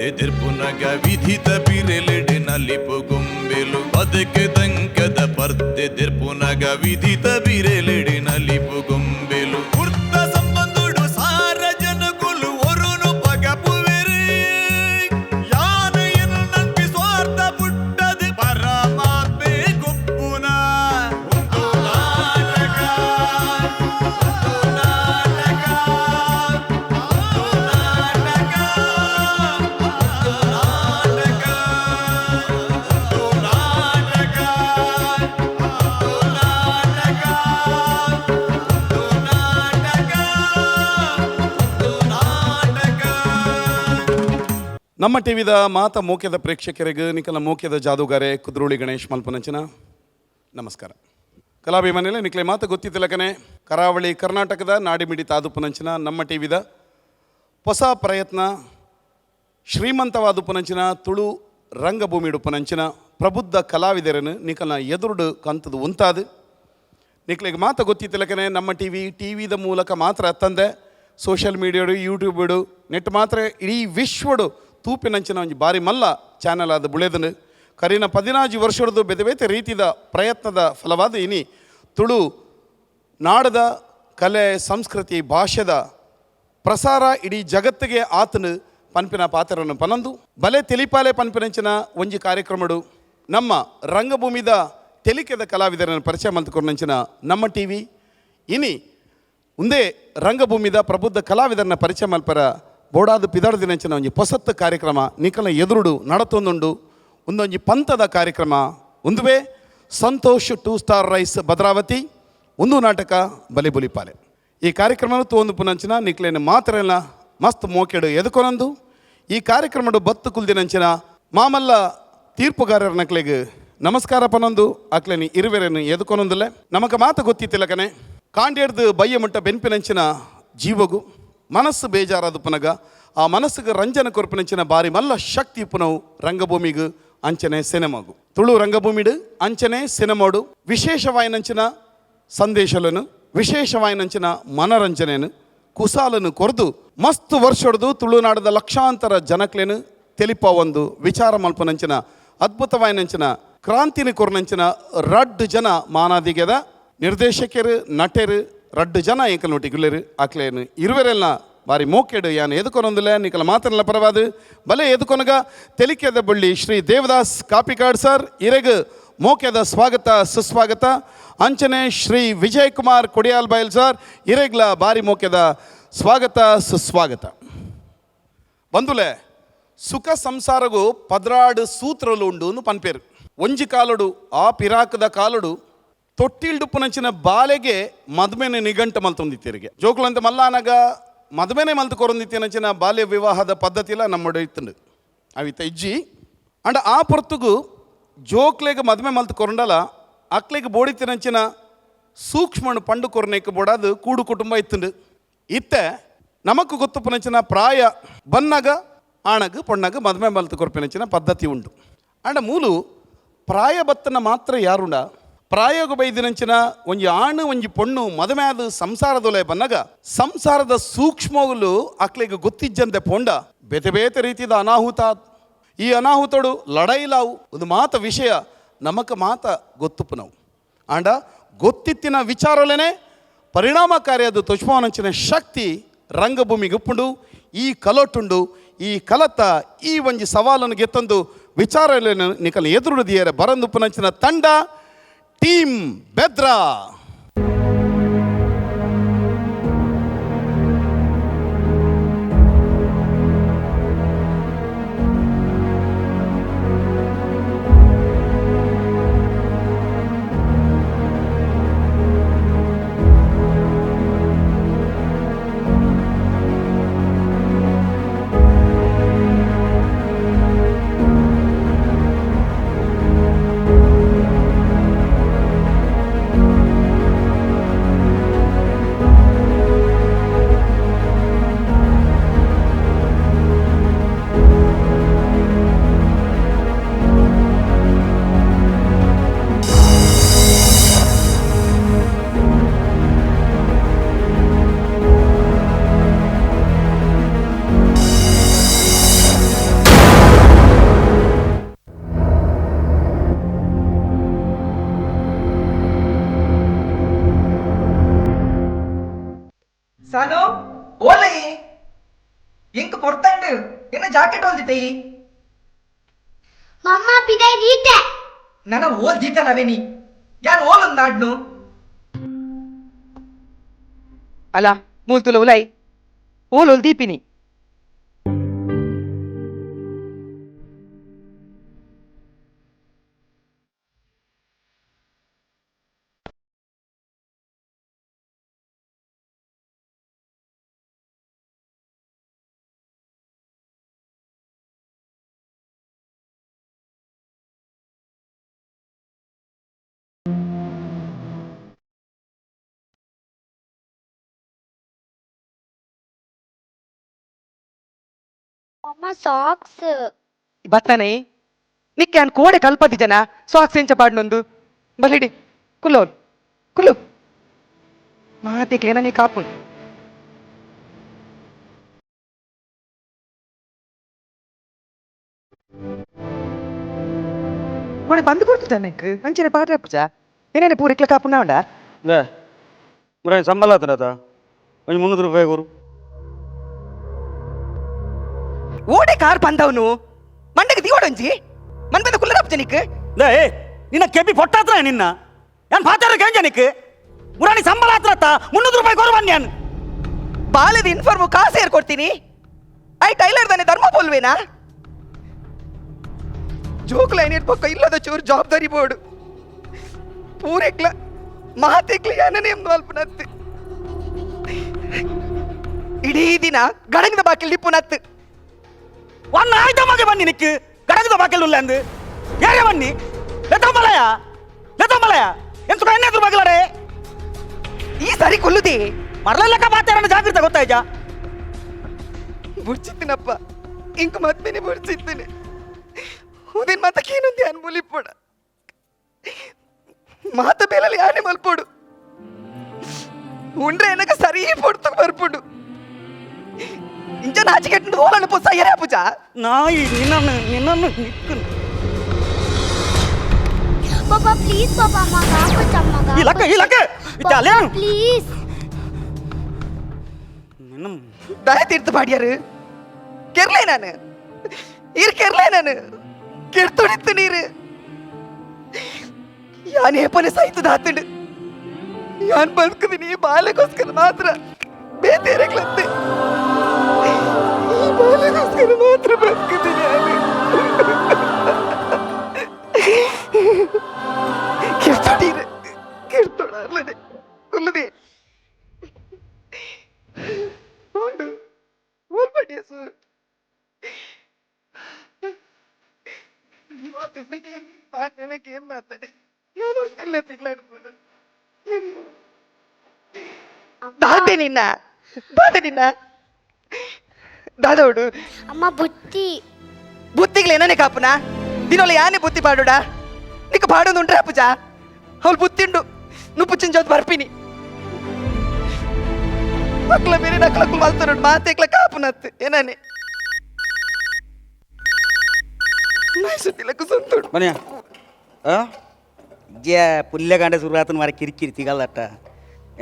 ಪರ್ತೆ ತಿರ್ಪುನಗ ವಿಧಿತ ಬಿರೆಲೆಡೆ ನಲಿಪು ಗೊಂಬೆಲು. ಬದುಕು ತಂಕದ ಪರ್ತೆ ತಿರ್ಪುನಗ ವಿಧಿತ ಬಿರೆಲೆಡೆ ನಲಿಪು ಗೊಂಬೆಲು. ಕುರ್ತ ಸಂಬಂಧುಡು ಸಾರ ಜನಕುಲು ಒರುನು ಪಗಪುವೆರು. ಯಾನ ಎನ್ನಂಪಿ ಸ್ವಾರ್ಥ ಪುಟ್ಟದು ಪರಮಾತ್ಮೆ ಗೊಪ್ಪುನ. ಒಂದು ನಾಟಕ, ಒಂದು ನಾಟಕ, ಒಂದು ನಾಟಕ, ಒಂದು ನಾಟಕ, ಒಂದು ನಾಟಕ, ಒಂದು ನಾಟಕ, ಒಂದು ನಾಟಕ, ಒಂದು ನಾಟಕ. ನಮ್ಮ ಟಿವಿದ ಮಾತ ಮೋಕ್ಯದ ಪ್ರೇಕ್ಷಕರಿಗೆ ನಿಖಲ ಮೋಕ್ಯದ ಜಾದೂಗಾರೆ ಕುದ್ರೋಳಿ ಗಣೇಶ್ ಮಲ್ಪನಂಚಿನ ನಮಸ್ಕಾರ. ಕಲಾಭಿಮಾನಿಗಳೇ, ನಿಕ್ಲೆ ಮಾತು ಗೊತ್ತಿತ್ತಲಕನೆ ಕರಾವಳಿ ಕರ್ನಾಟಕದ ನಾಡಿಮಿಡಿ ತಾದುಪುನಂಚಿನ ನಮ್ಮ ಟಿವಿದ ಹೊಸ ಪ್ರಯತ್ನ ಶ್ರೀಮಂತವಾದ ಪುನಂಚಿನ ತುಳು ರಂಗಭೂಮಿಡು ಪುನಂಚಿನ ಪ್ರಬುದ್ಧ ಕಲಾವಿದರನ್ನು ನಿಖಲ್ನ ಎದುರುಡು ಕಂತದು ಉಂತಾದು. ನಿಕ್ಲೆಗೆ ಮಾತು ಗೊತ್ತಿತ್ತಲಕನೆ ನಮ್ಮ ಟಿವಿ ಟಿವಿದ ಮೂಲಕ ಮಾತ್ರ ತಂದೆ ಸೋಷಿಯಲ್ ಮೀಡಿಯಾಡು ಯೂಟ್ಯೂಬುಡು ನೆಟ್ ಮಾತ್ರ ಇಡೀ ವಿಶ್ವಡು ತೂಪಿನಂಚಿನ ಒಂಜಿ ಬಾರಿ ಮಲ್ಲ ಚಾನಲ್ ಆದ ಬುಳೆದನು. ಕರಿನ 14 ವರ್ಷದ್ದು ಬೇತೆ ಬೇತೆ ರೀತಿದ ಪ್ರಯತ್ನದ ಫಲವಾದ ಇನಿ ತುಳು ನಾಡದ ಕಲೆ ಸಂಸ್ಕೃತಿ ಭಾಷೆದ ಪ್ರಸಾರ ಇಡೀ ಜಗತ್ತಿಗೆ ಆತನು ಪನ್ಪಿನ ಪಾತ್ರವನ್ನು ಪನಂದು ಬಲೆ ತೆಲಿಪಾಲೆ ಪನ್ಪಿನಂಚಿನ ಒಂಜಿ ಕಾರ್ಯಕ್ರಮಡು ನಮ್ಮ ರಂಗಭೂಮಿದ ತೆಲಿಕೆದ ಕಲಾವಿದರನ್ನು ಪರಿಚಯ ಮಲ್ತುಕೊಂಡಂಚಿನ ನಮ್ಮ ಟಿವಿ ಇನಿ ಉಂದೇ ರಂಗಭೂಮಿದ ಪ್ರಬುದ್ಧ ಕಲಾವಿದರನ್ನ ಪರಿಚಯ ಮಲ್ಪರ ಬೋಡಾದ ಪಿದಾಡ ದಿನಂಚಿನ ಒಂಜಿ ಪೊಸತ್ತು ಕಾರ್ಯಕ್ರಮ ನಿಕಲ ಎದುರುಡು ನಡತೊಂದುಂಡು. ಒಂದೊಂಜಿ ಪಂಥದ ಕಾರ್ಯಕ್ರಮ ಒಂದುವೇ Santosh two star rise Bhadravati ಒಂದು ನಾಟಕ ಬಲಿ ಬುಲಿಪಾಲೆ. ಈ ಕಾರ್ಯಕ್ರಮ ತೋಂದು ಪುನಂಚಿನ ನಿಕ್ಲೇನ ಮಾತ್ರೆಲ್ಲ ಮಸ್ತ್ ಮೋಕೆಡು ಎದುಕೊನಂದು ಈ ಕಾರ್ಯಕ್ರಮಡು ಬತ್ತು ಕುಲ್ದಿನಂಚಿನ ಮಾಮಲ್ಲ ತೀರ್ಪುಗಾರರ ನಕ್ಲೆಗ್ ನಮಸ್ಕಾರ ಪನೊಂದು ಅಕ್ಲೇನಿ ಇರುವೆರನ್ನು ಎದುಕೊನೊಂದುಲ್ಲೆ. ನಮಕ ಮಾತು ಗೊತ್ತಿತ್ತಿಲ್ಲಕನೆ ಕಾಂಡೇಡ್ದು ಬಯ್ಯ ಮುಟ್ಟ ಬೆನ್ಪಿನಂಚಿನ ಜೀವಗು ಮನಸ್ಸು ಬೇಜಾರಾದ ಪುನಗ ಆ ಮನಸ್ಸಿಗೆ ರಂಜನ ಕೊರ್ಪಿನಂಚಿನ ಬಾರಿ ಮಲ್ಲ ಶಕ್ತಿ ಪುನವು ರಂಗಭೂಮಿಗು ಅಂಚನೆ ಸಿನಿಮಾಗು. ತುಳು ರಂಗಭೂಮಿಡು ಅಂಚನೆ ಸಿನಿಮಾಡು ವಿಶೇಷವಾಯಿನಂಚಿನ ಸಂದೇಶలను ವಿಶೇಷವಾಯಿನಂಚಿನ ಮನರಂಜನೆಯನ್ನು ಕುಸಾಲನ್ನು ಕೊರ್ದು ಮಸ್ತ್ ವರ್ಷೊಡ್ದು ತುಳುನಾಡದ ಲಕ್ಷಾಂತರ ಜನಕ್ಲೇನು ತೆಲಿಪ ಒಂದು ವಿಚಾರ ಮಲ್ಪನಂಚಿನ ಅದ್ಭುತವಾಯಿನಂಚಿನ ಕ್ರಾಂತಿನ ಕೊರ್ನಂಚಿನ ರಡ್ಡು ಜನ ಮಾನಾದಿಗೆದ ನಿರ್ದೇಶಕರು ನಟರು ರಡ್ಡು ಜನ ಏಕಲ್ ಅಕ್ಲೇನು ಇರುವರೆಲ್ಲ ಬಾರಿ ಮೋಕೆಡು ಯಾನ್ ಎದುಕೊನೊಂದುಲೆ. ನಿಕಲ ಮಾತ್ರಲ್ಲ ಪರವಾದು ಬಲೆ ಎದುಕೊನಗ ತೆಲಿಕೆದ ಬಳ್ಳಿ ಶ್ರೀ ದೇವದಾಸ್ ಕಾಪಿಕಾಡ್ ಸರ್ ಇರೆಗ್ ಮೋಕೆದ ಸ್ವಾಗತ ಸುಸ್ವಾಗತ. ಅಂಚನೆ ಶ್ರೀ ವಿಜಯ್ ಕುಮಾರ್ ಕೊಡಿಯಾಲ್ ಬೈಲ್ ಸರ್ ಇರೆಗ್ಲ ಬಾರಿ ಮೋಕೆದ ಸ್ವಾಗತ ಸುಸ್ವಾಗತ. ಬಂಧುಲೆ, ಸುಖ ಸಂಸಾರಗು 12 ಸೂತ್ರಲು ಉಂಡು ಪನ್ಪೇರು. ಒಂಜಿ ಕಾಲಡು ಆ ಪಿರಾಕದ ಕಾಲಡು ತೊಟ್ಟಿಲ್ಡುಪ್ಪುನಂಚಿನ ಬಾಲೆಗೆ ಮದ್ಮೆನೆ ನಿಘಂಟು ಮಲ್ತೊಂದಿತ್ತಿರಿಗೆ. ಜೋಕುಲಂತ ಮಲ್ಲಾನಗ ಮದ್ಮೆನೆ ಮಲ್ತು ಕೊರೊಂದಿತ್ತಿನಂಚಿನ ಬಾಲ್ಯ ವಿವಾಹದ ಪದ್ಧತಿಲ ನಮ್ಮಡೆ ಇತ್ತಂಡು ಅವಿತ ಇಜ್ಜಿ. ಅಂಡ ಆ ಪೊರ್ತುಗು ಜೋಕ್ಲೆಗ್ ಮದ್ಮೆ ಮಲ್ತು ಕೊರಂಡಲ ಅಕ್ಲೆಗ್ ಬೋಡಿತ್ತಿನಂಚಿನ ಸೂಕ್ಷ್ಮಣು ಪಂಡು ಕೊರನೇಕ್ ಬೋಡಾದು ಕೂಡು ಕುಟುಂಬ ಇತ್ತಂಡು. ಇತ್ತೆ ನಮಕ್ ಗೊತ್ತುಪುನಂಚಿನ ಪ್ರಾಯ ಬನ್ನಗ ಆಣಗ್ ಪೊಣ್ಣಗ್ ಮದ್ಮೆ ಮಲ್ತು ಕೊರ್ಪಿನಂಚಿನ ಪದ್ಧತಿ ಉಂಡು. ಅಂಡ ಮೂಲು ಪ್ರಾಯ ಬತ್ತನ ಮಾತ್ರ ಯಾರುಂಡ ಪ್ರಾಯೋಗ ಬೈದಿನಂಚಿನ ಒಂಜಿ ಆಣು ಒಂಜಿ ಪೊಣ್ಣು ಮದುವೆ ಆದ ಸಂಸಾರದೊಲೆ ಬನ್ನಗ ಸಂಸಾರದ ಸೂಕ್ಷ್ಮಗಳು ಅಕ್ಲೆಗ್ ಗೊತ್ತಿಜ್ಜಂದೆ ಪೋಂಡ ಬೇತೆ ಬೇತೆ ರೀತಿದ ಅನಾಹುತ. ಈ ಅನಾಹುತಡು ಲಡೈಲಾವು ಒಂದು ಮಾತ ವಿಷಯ ನಮಕ ಮಾತ ಗೊತ್ತುಪುನವು. ಆಂಡ ಗೊತ್ತಿತ್ತಿನ ವಿಚಾರಲೇನೆ ಪರಿಣಾಮಕಾರಿಯಾದ ತೊಚ್ಮಾನಂಚಿನ ಶಕ್ತಿ ರಂಗಭೂಮಿಗೆ ಉಪ್ಪುಂಡು. ಈ ಕಲೊಟ್ಟುಂಡು. ಈ ಕಲತ ಈ ಒಂಜಿ ಸವಾಲನ್ನು ಗೆತ್ತೊಂದು ವಿಚಾರಲೇನು ನಿಕಲ ಎದುರು ದಿಯರೆ ಬರಂದುಪ್ಪುನಂಚಿನ ತಂಡ ಟೀಮ್ ಬೆದ್ರ. ಸಾನು ಓಲೈ ಇಂಕ್ ಪೊರ್ತಂಡು ಎನ್ನ ಜಾಕೆಟ್ ಓಲ್ದಿತ್ತೈ. ಮಮ್ಮ ಪಿದೈ ದೀತೆ. ನನ್ನ ಓಲ್ ದೀತನವೇ ನೀ ಯಾನ್ ಓಲೊಂದು ನಾಡ್ನು ಅಲ್ಲ ಮೂಲ್ತುಲ ಉಲೈ ಓಲ್ ಓಲ್ ದೀಪಿನಿ. ಮಮ್ಮ ಸಾಕ್ಸ್. ಬತ್ತನೆ ನಿಕ್ಕೆ ಅನ್ ಕೋಡೆ ಕಲ್ಪತಿ ಜನ ಸಾಕ್ಸ್ ಎಂಚ ಪಾಡ್ನೊಂದು ಬಲಿಡಿ ಕುಲ್ಲೋಲ್ ಕುಲ್ಲು ಮಾತಿಕ್ಲೇನ ನೀ ಕಾಪುನ್. ಕೋಡೆ ಬಂದು ಕೊಡ್ತು ಜನಕ್ಕೆ ಅಂಚನೆ ಪಾಡ್ರೆ ಪೂಜಾ ಏನೇನೆ ಪೂರ ಇಕ್ಲ ಕಾಪುನ ಉಂಡಾ. ಲೇ ಮುರಾಯಿ ಸಂಬಳ ಆತನತ ಒಂದು 300 ರೂಪಾಯಿ ಕೊರು. ಓಡೆ ಕಾರ್ ಬಂದವನು ಮಂಡಗೆ ದಿವಡೊಂಜಿ ಮನ್ ಬಂದ ಕುಲ್ಲರಪ್ಪ ನಿಕ್. ಲೇ ಏ ನಿನ್ನ ಕೆಬಿ ಪೊಟ್ಟಾತ್ರ ನಿನ್ನ ಯಾನ್ ಪಾತಾರ ಕೇಂಜನಿಕ್ ಮುರಾಣಿ ಸಂಬಳ ಆತ್ರತ್ತ 300 ರೂಪಾಯಿ ಕೊರು ಬನ್ನಿ ಯಾನ್. ಬಾಲದ ಇನ್ಫಾರ್ಮ್ ಕಾಸು ಏರ್ ಕೊಡ್ತೀನಿ I tailor ತಾನೆ ಧರ್ಮ ಪೋಲ್ವೇನಾ ಜೋಕ್ ಲೈನ್ ಇರ್ಪಕ್ಕ ಇಲ್ಲದ ಚೂರು ಜವಾಬ್ದಾರಿ ಬೋರ್ಡು ಪೂರೆಕ್ಲ ಮಾತೆಕ್ಲ ಯಾನನೇ ಅಲ್ಪನತ್ತು ಇಡೀ ದಿನ ಗಡಂಗದ ಬಾಕಿಲ್ ನಿಪ್ಪುನತ್ತು. ಒನ್ನ ಆಯ್ತ ಮಗೆ ಬನ್ನಿ ನಿಕ್ ಗಡಗದ ಬಾಕಲ್ ಉಲ್ಲ ಅಂದು ಯಾರೇ ಬನ್ನಿ ಲೆತ್ತಂಬಲಯ ಲೆತ್ತಂಬಲಯ ಎಂತ ಎಣ್ಣೆ ಬಾಗಿಲಡೆ. ಈ ಸರಿ ಕೊಲ್ಲುದಿ. ಮರಲೆಲ್ಲಕ್ಕ ಪಾತಾರನ ಜಾಗ್ರತೆ ಗೊತ್ತಾಯ್ತಾ? ಬುಡ್ಚಿತ್ತಿನಪ್ಪ ಇಂಕ್ ಮತ್ಮೇನೆ ಬುಡ್ಚಿತ್ತೇನೆ ಉದಿನ್ ಮಾತಕ್ಕೇನೊಂದು ಅನ್ಮೂಲಿಪ್ಪೋಡ ಮಾತ ಬೇಲಲ್ಲಿ ಯಾನೆ ಮಲ್ಪೋಡು ಉಂಡ್ರೆ ಏನಕ ಸರಿ ಪೊಡ್ತು ಬರ್ಪುಡು ಇಂಚ ನಾಚಿಕೆಟ್ಟು ಓಲನ್ನು ಪುಸ ಏರೇ ಪೂಜಾ. ನಾಯಿ ನಿನ್ನನ್ನು ನಿನ್ನನ್ನು ನಿಕ್ಕು. ಪಾಪ ಪ್ಲೀಸ್ ಪಾಪ ಅಮ್ಮ ಕಾಪು. ಈ ಲಕ್ಕ ಈ ಲಕ್ಕ ಇತ್ತೆ ಪ್ಲೀಸ್. ನಿನ್ನ ದಯ ತೀರ್ಥ ಪಾಡ್ಯಾರು ಕೆರ್ಲೆ ನಾನು ಇರ್ ಕೆರ್ಲೆ ನಾನು ಕೆರ್ತೊಡಿತ್ತು ನೀರು ಯಾನ್ ಏಪನೆ ಸಾಯ್ತು ದಾತುಂಡು ಯಾನ್ ಬದುಕುದಿನಿ ಬಾಲೆಗೋಸ್ಕರ ಮಾತ್ರ ಬೇತೇರೆಗ್ಲತ್ತೆ ಈ ಬಾಲೆಗೋಸ್ಕರ ಮಾತ್ರ ಬದುಕುದಿನಿ ನಾನು. ಕೆರ್ತೊಡೀರು ಕೆರ್ತೊಡಾರ್ಲನೆ ಕುಲ್ಲದೆ ಉಂಡು ಓಲ್ಪಡಿಯ ಸರ್ ಏನ್ ಮಾತಾಡಿ ದಾದೆ ನಿನ್ನ ದಾದೆ ನಿನ್ನ ದಾದೋಡು. ಅಮ್ಮ ಬುತ್ತಿ. ಬುತ್ತಿಗ್ಲ ಏನನೆ ಕಾಪುನ ದಿನೊಲ್ಲ ಯಾನೆ ಬುತ್ತಿ ಪಾಡುಡ ನಿಕ್ಕ ಪಾಡೊಂದು ಉಂಟ್ರೆ ಪೂಜಾ ಅವಳು ಬುತ್ತಿಂಡು ನುಪ್ಪು ಚಿಂಚೋದು ಬರ್ಪಿನಿ ಮಕ್ಕಳ ಬೇರೆ ನಕ್ಲಕ್ಕೂ ಮಲ್ತನುಂಡು ಮಾತೆಕ್ಲ ಕಾಪುನತ್ತು ಏನಾನೆ ನಾಯಿಸುತ್ತಿಲ್ಲಕ್ಕೂ ಸೊಂತುಂಡು. ಬನ್ನಿಯ ಆ ಜೆ ಪುಲ್ಯ ಕಾಂಡೆ ಶುರುವಾತನ ಮಾರ ಕಿರಿಕಿರಿ ತಿಗಲ್ಲಟ್ಟ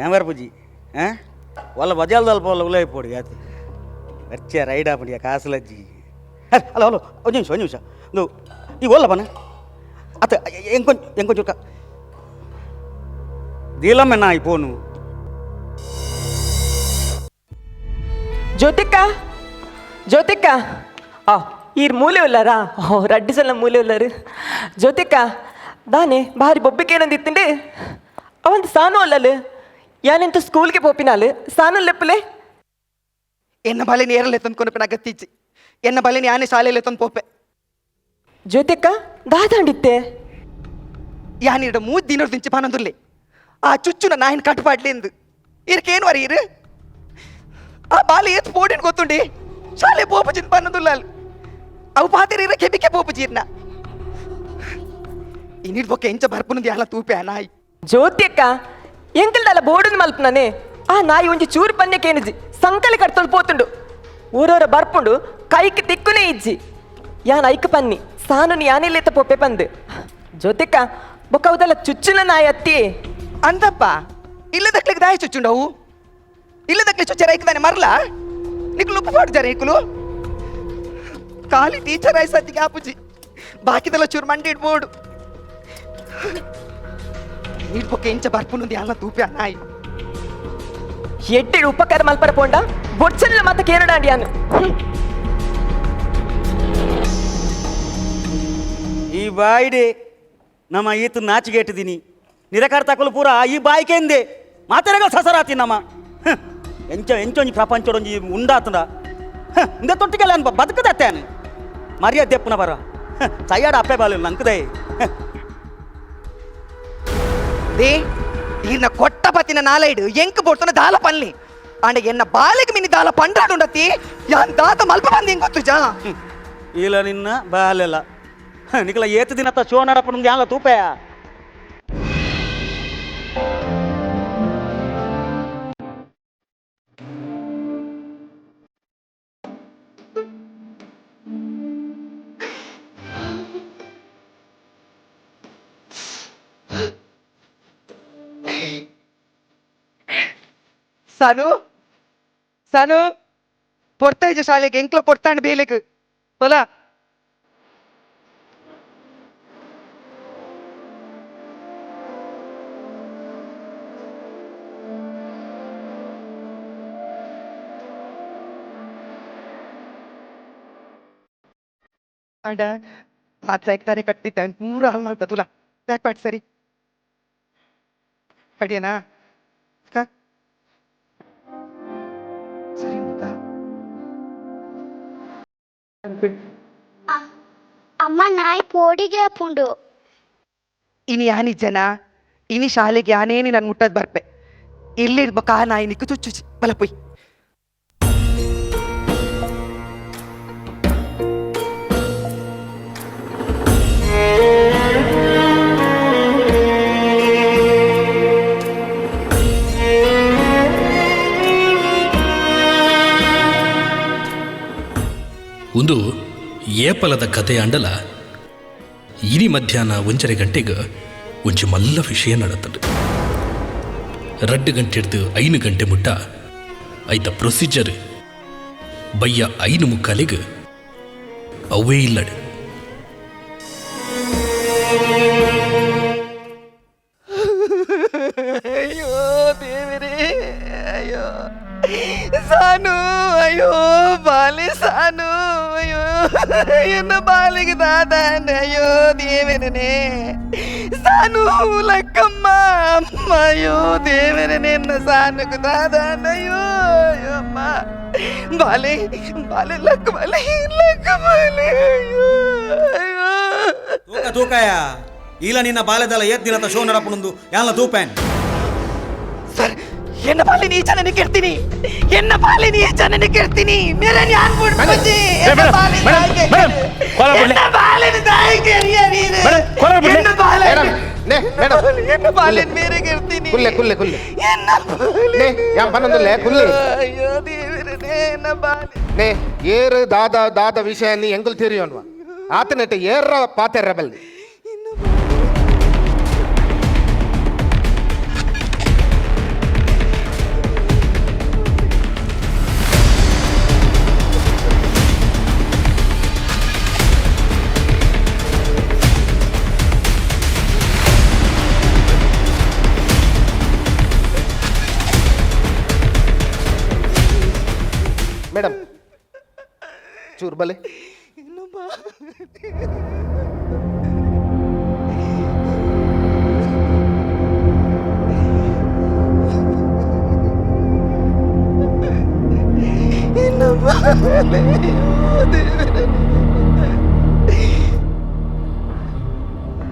ಏನ್ ಬರ್ಪುಜಿ ಆ వల్ల బజాలు తలప వాళ్ళ ఉలై పోడు కాదు వచ్చే రైడ్ ఆపండి కాసులు అజ్జి. హలో హలో ఒక నిమిషం ఒక నిమిషం నువ్వు ఈ ఓళ్ళ పన అత్త ఇంకొంచెం ఇంకొంచెం దీలమ్మ ఈ ఫోను. ಜ್ಯೋತಿಕ್ಕ ಜ್ಯೋತಿಕ್ಕ ಆ ಈರ್ ಮೂಲೆ ಉಲ್ಲಾರಾ? ಓ ರಡ್ಡು ಸಲ ಮೂಲೆ ಉಲ್ಲಾರು. ಜ್ಯೋತಿಕ್ಕ ದಾನೆ ಭಾರಿ ಬೊಬ್ಬಿಕೇನಂದು ಇತ್ತಿಂಡೆ ಅವಂದು ಸಾನು ಅಲ್ಲಲು ಯಾನೆಂತ ಸ್ಕೂಲ್ಗೆ ಪೋಪಿನಾಲು ಸಾನು ಲೆಪ್ಪಲೆ. ಎನ್ನ ಬಾಲೆ ನೇರಲ್ಲೇ ತಂದ್ಕೊಂಡು ಅಗತ್ತೀಚಿ ಎನ್ನ ಬಾಲೆ ಯಾನೆ ಶಾಲೆಯಲ್ಲೇ ತಂದು ಪೋಪೆ. ಜ್ಯೋತಿಕ್ಕ ದಾದಾಂಡಿತ್ತೆ. ಯಾನಿಡ ಮೂರು ದಿನ ದಿಂಚಿ ಪಾನಂದುರ್ಲೆ ಆ ಚುಚ್ಚುನ ನಾಯಿನ ಕಟ್ಟುಪಾಡ್ಲಿಂದು ಇರ್ಕೇನು ವರಿ ಇರು ಆ ಬಾಲೆ ಏತ್ ಪೋಡಿನ ಗೊತ್ತುಂಡಿ ಶಾಲೆ ಪೋಪುಜಿನ್ ಪನ್ನದುಲ್ಲಾಲ್ ಅವು ಪಾತಿರ ಇರ ಕೆಬಿಕೆ ಪೋಪುಜೀರ್ನ ಇನ್ನಿಡ್ ಬೊಕ್ಕ ಎಂಚ ಬರ್ಪುನದು ಯಾಲ ತೂಪೆ ಆ ನಾಯಿ. ಜ್ಯೋತಿಯಕ್ಕ ಎಂಕಲ್ದಲ್ಲ ಬೋರ್డును ಮಲ್ಪನಾನೆ ಆ ನಾಯಿ ಒಂಜಿ ಚೂರು ಪನ್ಯಕೇನಿಜಿ ಸಂಕಲಿ ಕಟ್ತೊಂದು ಪೋತುಂಡು ಊರೋರ ಬರ್ಪುಂಡು ಕೈಕ್ ತಿಕ್ಕುನೇ ಇಜ್ಜಿ ಯಾನ್ ಐಕ್ ಪನ್ನಿ ಸಾನು ಯಾನಿಲ್ಲೇತ ಪೊಪ್ಪೆ ಪಂದು ಜ್ಯೋತಿಕ್ಕ ಬೊಕ್ಕ ಅವದಲ್ಲ ಚುಚ್ಚುನ ನಾಯಿ ಅತ್ತಿ. ಅಂದಪ್ಪ ಇಲ್ಲದಕ್ಲಿಗೆ ದಾಯಿ ಚುಚ್ಚುಂಡವು. ಇಲ್ಲದಕ್ಕೆ ಚುಚ್ಚರ ಐಕ್ದಾನೆ ಮರ್ಲಾ ನಿಕ್ಲು ಉಪ್ಪು ಪಾಡ್ಜಾರೆ ಇಕ್ಲು ಖಾಲಿ ಟೀಚರ್ ಆಯ್ಸತ್ತಿಗೆ ಆಪುಜಿ ಬಾಕಿದೆಲ್ಲ ಚೂರು ಮಂಡಿ ಇಡ್ಬೋಡು ನೀಡ್ಬೊಕ್ಕೆ ಇಂಚ ಬರ್ಪುನುಂದು ಅಲ್ಲ ತೂಪಿ ನಾಯಿ. ಎಡ್ಡೆಡು ಉಪಕಾರ ಮಲ್ಪರ ಪೋಂಡ ಬೊಡ್ಚಲ್ಲ ಮಾತ ಕೇರಡಾಂಡಿಯಾನು. ಈ ಬಾಯಿಡೆ ನಮ್ಮ ಈತ ನಾಚಿಗೆಟ್ಟಿದ್ದೀನಿ ನಿರಕಾರ ತಕೊಲು ಪೂರ ಈ ಬಾಯಿಕೆಂದೆ ಮಾತೆರಗ ಸಸರಾತಿ ನಮ್ಮ ಎಂಚ ಎಂಚೊಂಜಿ ಪ್ರಪಂಚಡೊಂಜಿ ಉಂಡಾತುಂಡ ಇಂದ ತೊಟ್ಟಿಗೆಲ್ಲ ಅನ್ಬ ಬದುಕದತ್ತಾನು ಮರ್ಯಾದೆ ಪುನ ಬರ ತಯ್ಯಾಡ ಅಪ್ಪೆ ಬಾಲು ನಂಕದೆ. They ಈರ್ನ ಕೊಟ್ಟ ಪತ್ತಿನ ನಾಲೈಡು ಎಂಕ್ ಬೋಡ್ತನ ದಾಲ ಪನ್ಲಿ ಅಂಡ ಎನ್ನ ಬಾಲೆಗೆ ಮಿನಿ ದಾಲ ಪಂಡ್ರಾಡುಂಡತಿ ಯಾನ್ ದಾತ ಮಲ್ಪ ಬಂದು ಹೆಂಗ್ ಗೊತ್ತು ಜಾ. ಇಲ್ಲ ನಿನ್ನ ಬಾಲೆಲ್ಲ ನಿಕಲ ಏತು ದಿನತ್ತ ಶೋ ನಡಪನ ಯಾಂಗ ತೂಪೆಯ. ಸನು ಸನು ಪೊರ್ತಾಯ್ಜ ಶಾಲೆಗೆ ಎಂಕ್ಲ ಪೊರ್ತಾಂಡ್ ಬೇಲೆಗ್ ಹೊಲ. ಅಂಡ ಮಾತ್ರ ಕಟ್ಟಿದ್ದ ಪೂರ ಹಾಳು ಮಾಡ್ತಾ ತುಲಾ ಬ್ಯಾಕ್ ಪಾಟ್ ಸರಿ ಅಡಿಯನಾ ಅಕ್ಕ? ಸರಿ ಮುತ್ತಾ. ಅಮ್ಮ ನಾಯಿ ಪೋಡಿಗೆ ಪುಂಡು. ಇನಿ ಯಾನಿ ಜನ ಇನಿ ಶಾಲೆಗೆ ಯಾನೇನಿ ನಾನು ಮುಟ್ಟದ್ ಬರ್ಪೆ ಇಲ್ಲಿರ್ಬೇಕು ಆ ನಾಯಿ ನಿಕ್ಕು ಚುಚ್ಚು ಬಲ ಪೊಯ್. ಒಂದು ಏಪಲದ ಕಥೆ ಅಂಡಲ ಇನಿ ಮಧ್ಯಾಹ್ನ 1:30 ಗಂಟೆಗೆ ಒಂಜಿ ಮಲ್ಲ ವಿಷಯ ನಡತದೆ. 2 ಗಂಟೆ ಹಿಡ್ದು 5 ಗಂಟೆ ಮುಟ್ಟ ಐತ ಪ್ರೊಸೀಜರ್ ಬಯ್ಯ 5:45ಗೆ ಅವೇ ಇಲ್ಲಡೆ. ಅಯ್ಯೋ ದೇವರೇ, ಅಯ್ಯೋ ಸಾನು, ಅಯ್ಯೋ ಬಾಲಿ ಸಾನು, ಅಯ್ಯೋ ಎನ್ನ ಬಾಲಿಗೆ ದಾದಾನೆ, ಅಯ್ಯೋ ದೇವರನೇ ಸಾನು ಲಕ್ಕಮ್ಮ ಅಮ್ಮ, ಅಯ್ಯೋ ದೇವರನೇ ಎನ್ನ ಸಾನುకు ದಾದಾನೆ, ಅಯ್ಯೋ ಅಯ್ಯೋ ಅಮ್ಮ ಬಾಲೆ ಬಾಲೆ ಲಕ್ಕ ಬಾಲೆ ಲಕ್ಕ ಬಾಲೆ, ಅಯ್ಯೋ ಅಯ್ಯೋ. ತೂಕ ತೂಕಾಯ ಇಲ್ಲ ನಿನ್ನ ಬಾಲ್ಯದಲ್ಲ ಏತ್ ದಿನತ ಶೋ ನಡಪುನೊಂದು ಯಾನ್ಲ ತೂಪೇನ್. ಸರ್ ಎನ್ನ ಬಾಲಿ ನೀ ಜನನಿ ಕೇಳ್ತೀನಿ, ಎನ್ನ ಬಾಲಿ ನೀ ಜನನಿ ಕೇಳ್ತೀನಿ, ಮೇರೆ ನ್ಯಾನ್ ಬುಡ್ಪುಜಿ ಎನ್ನ ಬಾಲಿ ತಾಯಿಗೆ ಎನ್ನ ಬಾಲಿ ತಾಯಿಗೆ ಎನ್ನ ಬಾಲಿ ನೇ ಮೇಡಮ್ ಎನ್ನ ಬಾಲಿ ಮೇರೆ ಕೇಳ್ತೀನಿ. ಕುಲ್ಲೆ ಕುಲ್ಲೆ ಕುಲ್ಲೆ ಎನ್ನ ಬಾಲಿ ನೇ ಯಾನ್ ಪನ್ನೊಂದುಲ್ಲೆ ಕುಲ್ಲೆ. ಅಯ್ಯೋ ದೇವರೇ ಎನ್ನ ಬಾಲಿ. ನೇ ಏರು ದಾದ ದಾದ ವಿಷಯ ನೀ ಎಂಗುಲ್ ತಿರಿಯೋನ್ವ ಆತನೆಟ್ಟ ಏರ್ರ ಪಾತೆರ್ರ ಬಲ್ದಿ. ಮೇಡಮ್ ಚೂರು ಬಲೆ.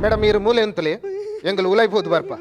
ಮೇಡಮ್ ಇರು ಮೂಲೆ ಅಂತಲೇ ಎಂಗಲ್ ಉಲೈಬೋದು ಬರ್ಪ.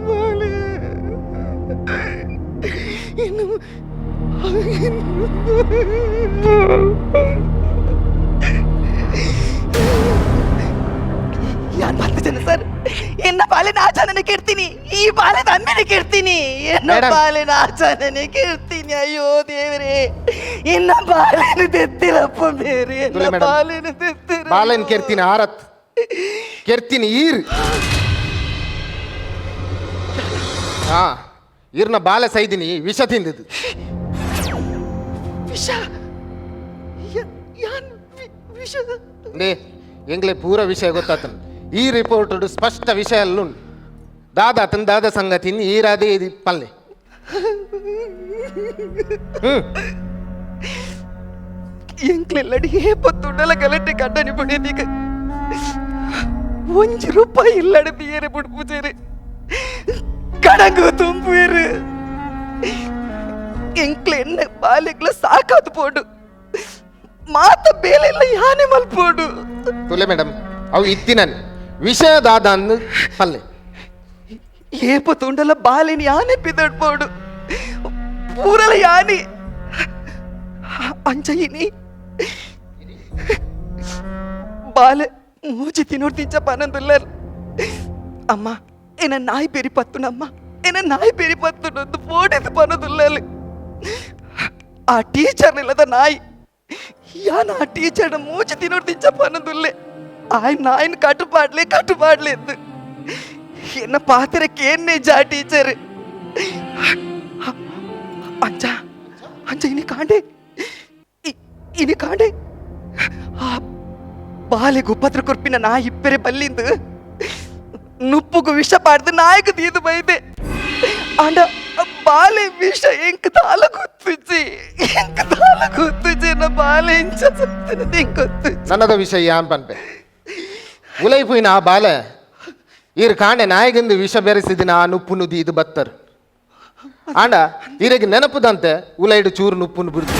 ಬಾಲೆ ಇನ್ನು ಯಾನ್ ಜನ ಸರ್ ಎನ್ನ ಬಾಲೆನ ಆಚರಣೆ ಕೇಳ್ತೀನಿ, ಈ ಬಾಲೆದ ಅಮ್ಮೆನೆ ಕೇಳ್ತೀನಿ, ಎನ್ನ ಮೇಡಮ್. ಬಾಲೆನ ಆಚರಣೆ ಕೇಳ್ತೀನಿ. ಅಯ್ಯೋ ದೇವರೇ, ಎನ್ನ ಬಾಲೆನ ತೆತ್ತಿರಪ್ಪ ಬೇರೆ, ಎನ್ನ ತುಲೆ ಮೇಡಮ್. ಬಾಲೆನ ತೆತ್ತಿರ. ಬಾಲೆನ್ ಕೆರ್ತೀನಿ ಆರತ್ ಕೆರ್ತೀನಿ ಈರ್. ಹಾ, ಈರ್ನ ಬಾಲೆ ಸೈದಿನಿ ವಿಷ ತಿಂದಿದ್ದು. ವಿಷ? ಯಾನ್ ವಿಷ? ಲೇ, ಎಂಗ್ಲೆ ಪೂರ ವಿಷಯ ಗೊತ್ತಾತನ. ಈ ರಿಪೋರ್ಟ್ ಸ್ಪಷ್ಟ ವಿಷಯ ಅಲ್ಲುಂಡು. ದಾದಾತನ್ ದಾದ ಸಂಗತಿನ್ ಈರಾದೇ ಇದು ಪಲ್ಲೆ. ಎಂಕ್ಲೆಲ್ಲಡಿ ಏಪತ್ತುಂಡಲ ಗಲಟೆ ಕಡ್ಡನಿ ಪಡೆದೀಗ ಒಂಜಿ ರೂಪಾಯಿ ಇಲ್ಲಡೆ ಬಿಯರೆ ಬುಡ್ಪುಜೇರು ಕಡಂಗು ತುಂಬುವೇರು. ಎಂಕ್ಲೆ ಎಣ್ಣೆ ಬಾಲೆಗ್ಲ ಸಾಕಾದು ಪೋಡು, ಮಾತ ಬೇಲೆಲ್ಲ ಯಾನೆ ಮಲ್ಪೋಡು. ತುಲೆ ಮೇಡಮ್, ಅವು ಇತ್ತಿನನ್ ವಿಷಯ ದಾದ ಅನ್ನು ಪಲ್ಲೆ. ಏಪ ತುಂಡಲ ಬಾಲೆನ ಯಾನೆ ಪಿದಡ್ಪೋಡು, ಪೂರಲ ಯಾನೆ ಅಂಚಯಿನಿ ಬಾಲೆ ಮೂಜಿ ತಿನ್ನೋಡ್ ತಿಂಚ ಪನಂದುಲ್ಲರ್. ಅಮ್ಮ ಏನ ನಾಯಿ ಬೇರಿ ಪತ್ತುನಮ್ಮ, ಏನ ನಾಯಿ ಬೇರಿ ಪತ್ತುನೊಂದು ಪೋಡಿದು ಪನದುಲ್ಲಲ್. ಆ ಟೀಚರ್ ಇಲ್ಲದ ನಾಯಿ ಯಾನ ಆ ಟೀಚರ್ ಮೂಜಿ ತಿನ್ನೋಡ್ ತಿಂಚ ಪನದುಲ್ಲೆ. ಆಯ್ ನಾಯಿನ ಕಟ್ಟುಪಾಡ್ಲೆ ಕಟ್ಟುಪಾಡ್ಲೆ ಎಂದು ಎನ್ನ ಪಾತ್ರಕ್ಕೆ ಏನೇ ಜಾ ಟೀಚರ್. ಅಂಚ ಅಂಚ ಇನಿ ಕಾಂಡೆ ಇನಿ ಕಾಂಡೆ ಆ ಬಾಲೆಗೆ ಉಪದ್ರ ಕೊರ್ಪಿನ ನಾಯಿ ಇಪ್ಪರೆ ಬಲ್ಲಿಂದು ನುಪ್ಪುಗು ವಿಷ ಪಾಡ್ದು ನಾಯಕ ತೀದು ಬೈದೆ. ಅಂಡ ಬಾಲೆ ವಿಷ ಎಂಕ್ ತಾಲ ಗೊತ್ತುಜಿ, ಎಂಕ್ ತಾಲ ಗೊತ್ತುಜಿ, ನ ಬಾಲೆ ಇಂಚ ಸತ್ತಿನದು ಎಂಕ್ ಗೊತ್ತುಜಿ. ನನ್ನದ ವಿಷಯ ಯಾನ್ ಪನ್ಪೆ. ಉಲೈಪುಯಿನ ಆ ಬಾಲೆ ಈರ್ ಕಾಂಡೆ ನಾಯಿಗಿಂದು ವಿಷ ಬೆರೆಸಿದಿನ ಆ ನುಪ್ಪುನು ಇದು ಬತ್ತರ್. ಆಂಡ ಈರೆಗೆ ನೆನಪುದಂತೆ ಉಲೈಡು ಚೂರು ನುಪ್ಪುನು ಬಿಡ್ತು.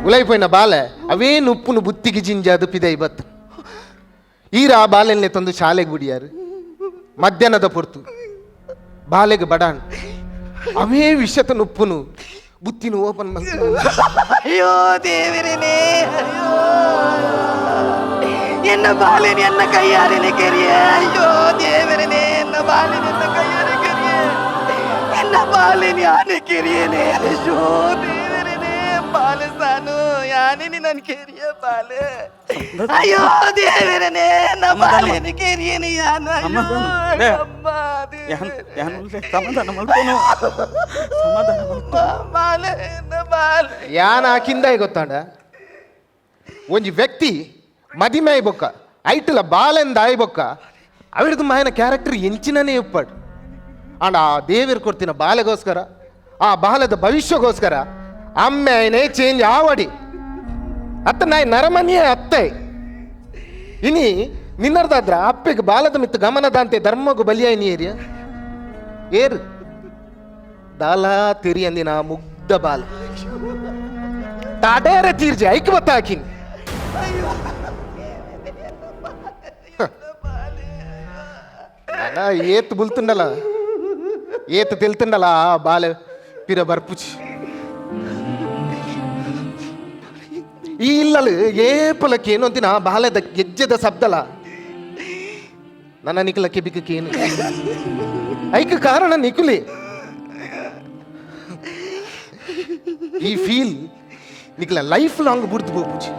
ಉಲೈಪೋಯಿನ ಬಾಲೆ ಅವೇ ನುಪ್ಪುನು ಬುತ್ತಿಗೆ ಜಿಂಜಾದು ಪಿದೈ ಬತ್ತ. ಈರ ಆ ಬಾಲೆಲ್ನೆ ತಂದು ಶಾಲೆಗೆ ಬಿಡಿಯಾರು. ಮಧ್ಯಾಹ್ನದ ಪೊರ್ತು ಬಾಲೆಗೆ ಬಡಾನ್ ಅವೇ ವಿಷತ ನುಪ್ಪುನು ಬುತ್ತಿನು ಓಪನ್ ಮಲ್ತು. ಅಯ್ಯೋ ದೇವರೇನೇ, ಅಯ್ಯೋ ಎನ್ನ ಬಾಲೆನ ಎನ್ನ ಕೈಯಾರೆನೆ ಕೆರಿಯೇ. ಅಯ್ಯೋ ದೇವರೇನೇ, ಎನ್ನ ಬಾಲೆನ ಎನ್ನ ಕೈಯಾರೆ ಕೆರಿಯೇ, ಎನ್ನ ಬಾಲೆನ ಯಾನೆ ಕೆರಿಯೇನೆ. ಅಯ್ಯೋ ದೇವರೇನೇ, ಬಾಲೆ ಸಾನು ಯಾನೇ ನನ್ನ ಕೆರಿಯ ಬಾಲೆ. ಅಯ್ಯೋ ದೇವರೇನೇ, ಎನ್ನ ಬಾಲೆನ ಕೆರಿಯೇನೆ ಯಾನ. ಅಯ್ಯೋ ಅಮ್ಮ ದೇವರೇ. ಸಮಾಧಾನ ಮಲ್ಪನು, ಸಮಾಧಾನ ಮಲ್ಪು. ಬಾಲೆ ಎನ್ನ ಬಾಲೆ. ಯಾನ ಹಾಕಿಂದ ಗೊತ್ತಾಂಡ ಒಂಜಿ ವ್ಯಕ್ತಿ ಮದಿಮೆ ಬೊಕ್ಕ ಐಟಲ ಬಾಲೆಂದ ಆಯ್ಬೊಕ್ಕ ಅವಿರ್ದು ಮಾಯನ ಕ್ಯಾರೆಕ್ಟರ್ ಎಂಚಿನನೇ ಇಪ್ಪಾಡು. ಅಂಡ ಆ ದೇವಿರ್ ಕೊಡ್ತಿನ ಬಾಲೆಗೋಸ್ಕರ, ಆ ಬಾಲದ ಭವಿಷ್ಯಗೋಸ್ಕರ ಅಮ್ಮೆ ಚೇಂಜ್ ಆವಡಿ ಅತ್ತ ನಾಯಿ ನರಮನಿಯೇ ಅತ್ತೆ. ಇನಿ ನಿನ್ನರ್ದಾದ್ರ ಅಪ್ಪೆಗೆ ಬಾಲದ ಮಿತ್ತು ಗಮನದಾಂತೆ ಧರ್ಮಗು ಬಲಿಯಾಯಿ ನೀರಿಯ ಏರು ದಾಲಾ ತೆರಿಯಂದಿನ ಮುಗ್ಧ ಬಾಲ ತಾಡೇರ ತೀರ್ಜಿ ಐಕ್ ಬತ್ತ ಹಾಕಿನಿ. ಏತ್ ಬುಲ್ತುಂಡಲ ಏತ್ ತೆಲ್ತುಂಡಲ ಆ ಬಾಲೆ ಪಿರ ಬರ್ಪುಚಿ. ಈ ಇಲ್ಲಲು ಏಪಲಕ್ಕೆ ಏನೊಂತಿನ ಆ ಬಾಲೆದ ಗೆಜ್ಜೆದ ಶಬ್ದಲ ನನ್ನ ನಿಕಲ ಕೆಬಿಕೇನು ಐಕ್ ಕಾರಣ ನಿಕುಲಿ. ಈ ಫೀಲ್ ನಿಕಲ ಲೈಫ್ ಲಾಂಗ್ ಬುಡ್ದು ಬೋಪುಚಿ.